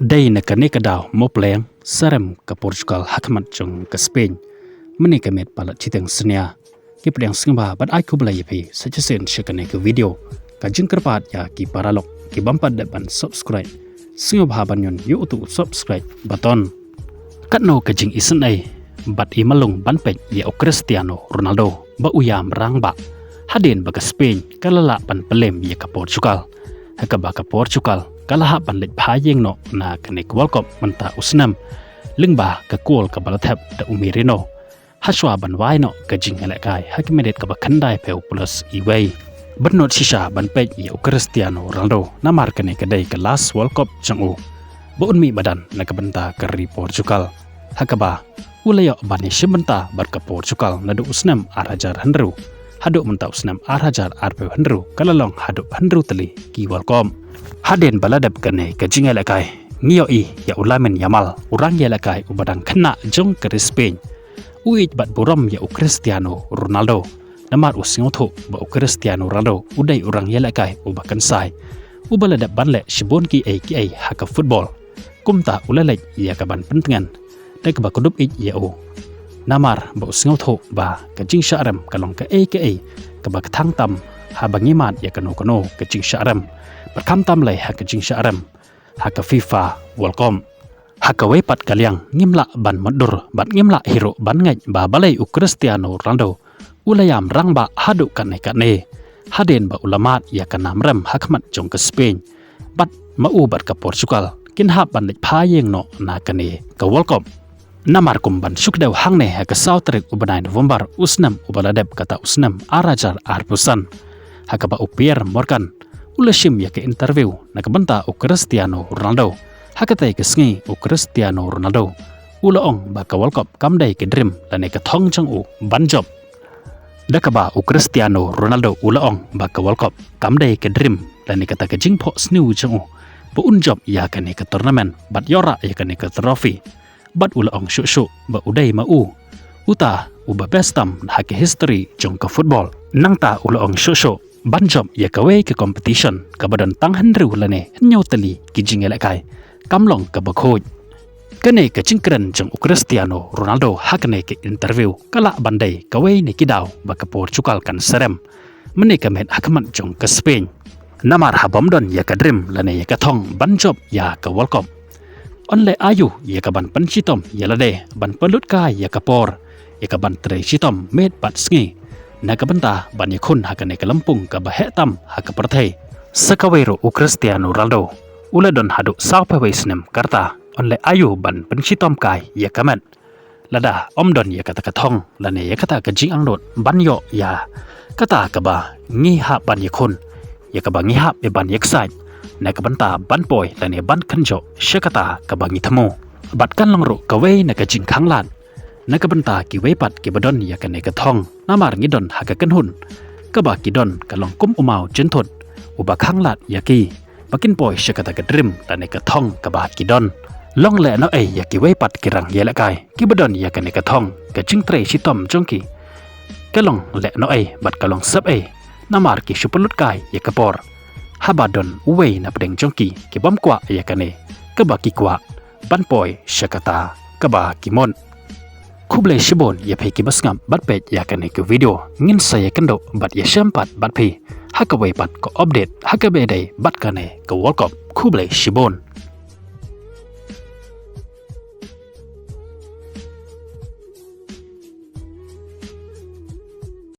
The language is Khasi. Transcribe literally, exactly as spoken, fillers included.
Dei na kane ka daw mo pleng sarem ka Portugal ha khmat jong ka Spain. Mynne ka miet palat shiteng synñia. Ki pdiang sngewbha bad ai khublei ïa phi sa shisien sha kane ka video. Ka jingkyrpad ïa ki paralok ki bym pat dep ban subscribe, sngewbha ban ñion ïa utu u subscribe button. Katno ka jingisynei bad i malung ban peit ïa u Cristiano Ronaldo ba u ïam rangbah hadien ba ka Spain ka la lah ban pynlem ïa ka Portugal. Ha kaba ka Portugal ka la hap ban leit phai ïeng noh na kane ka World Cup mynta u snem lyngba ka kol kaba la thep da u Merino. Hashwa ban wai noh ka jingïalehkai ha ka minit kaba khyndai phew plus iwei. Bynnud shisha ban peit ïa u Cristiano Ronaldo namar kane ka dei ka last World Cup jong u ba un mih madan na ka bynta ka ri Portugal. Ha kaba u la ïoh ban ïashim bynta bad ka Portugal naduh u snem ar hajar hynriew haduh mynta u snem ar hajar arphew hynriew ka la long haduh hynriew tylli ki World Cup. Hadien ba la dep kane ka jingïalehkai ngi ïohi ïa u Lamine Yamal u rangïalehkai uba dang khynnah jong ka ri Spain. U ïeit bad burom ïa u Cristiano Ronaldo namar u sngewthuh ba u Cristiano Ronaldo u dei u rangïalehkai uba kynsai uba la dep ban leh shibun kiei kiei ha ka football. Kumta u la leit ïa ka ban pyntngen da kaba kdup ïeit ïa u namar ba u sngewthuh ba ka jingshah rem ka long kaei kaei kaba ka thang tam haba ngi mad ïa kano kano ka jingshah rem bad khamtam lei ha ka jingshah rem ha ka FIFA World Cup. Ha kawei pat ka liang ngim lah ban mutdur bad ngim lah hi ruh ban ngeit ba balei u Cristiano Ronaldo u la ïam rangbah haduh katne katne hadien ba u la mad ïa ka nam rem ha khmat jong ka Spain bad ma u bad ka Portugal kin hap ban leit phai ïeng noh na kane ka World Cup. Namar kum ban shu kdew hangne ha ka saw tarik u bnai November u snem uba la dep kata u snem ar hajar arphew san ha kaba u Pierre Morgan u la shim ïa ka interview na ka bynta u Cristiano Ronaldo. Ha katei ka sngi u Cristiano Ronaldo u la ong ba ka World Cup kam dei ka dream lane ka thong jong u ban jop. Da kaba u Cristiano Ronaldo u la ong ba ka World Cup kam dei ka dream lane kata ka jingphohsniew jong u ba un jop ïa kane ka tournament bad ïoh rah ïa kane ka trophy. Bad u la ong shuh shuh ba u dei ma u uta uba best tam ha ka history jong ka football. Nangta u la ong shuh shuh ban jop ïa kawei ka competition kaba don tang hynriew lane hynñiew tylli ki jingïalehkai kam long kaba khuid. Kane ka jingkren jong u Cristiano Ronaldo ha kane ka interview ka lah ban dei kawei na ki daw ba ka Portugal kan sarem mynne ka miet ha khmat jong ka Spain. Namar ha bym don ïa ka dream lane ïa ka thong ban jop ïa ka World Cup, yn leh aïu ïa ka ban pynshitom ïa lade ban pynlut kai ïa ka por ïa ka ban trei shitom miet bad sngi na ka bynta ban ïakhun ha kane ka lympung kaba heh tam ha ka pyrthei. Sa kawei ruh u Cristiano Ronaldo u la don haduh sawphew wei snem ka rta, yn leh aïu ban pynshitom kai ïa ka met lada ym don ïa kata ka thong lane ïa kata ka jingangnud ban ïoh ïa kata kaba ngi hap ban ïakhun, ïa kaba ngi hap ïa ban ïaksaid na ka bynta ban poi lane ban kynjoh sha kata kaba ngi thmu. Bad kan long ruh kawei na ka jingkhanglad na ka bynta kiwei pat kiba don ïa kane ka thong namar ngi don ha ka kynhun kaba ki don ka long kum u maw jynthut uba khanglad ïa ki ba kin poi sha kata ka dream lane ka thong kaba ki don. Long lehnohei ïa kiwei pat ki rangïalehkai kiba don ïa kane ka thong, ka jingtrei shitom jong ki ka long lehnohei bad ka long sepei namar ki shu pynlut kai ïa ka por haba don uwei na pdeng jong ki ki bym kwah ïa kane kaba ki kwah ban poi sha kata kaba ki mut. Khublei shibun ïa phi kiba sngap bad peit ïa kane ka video. Ngin sa ïakynduh bad ïashem pat bad phi ha kawei pat ka update ha kaba ïadei bad kane ka World Cup. Khublei shibun.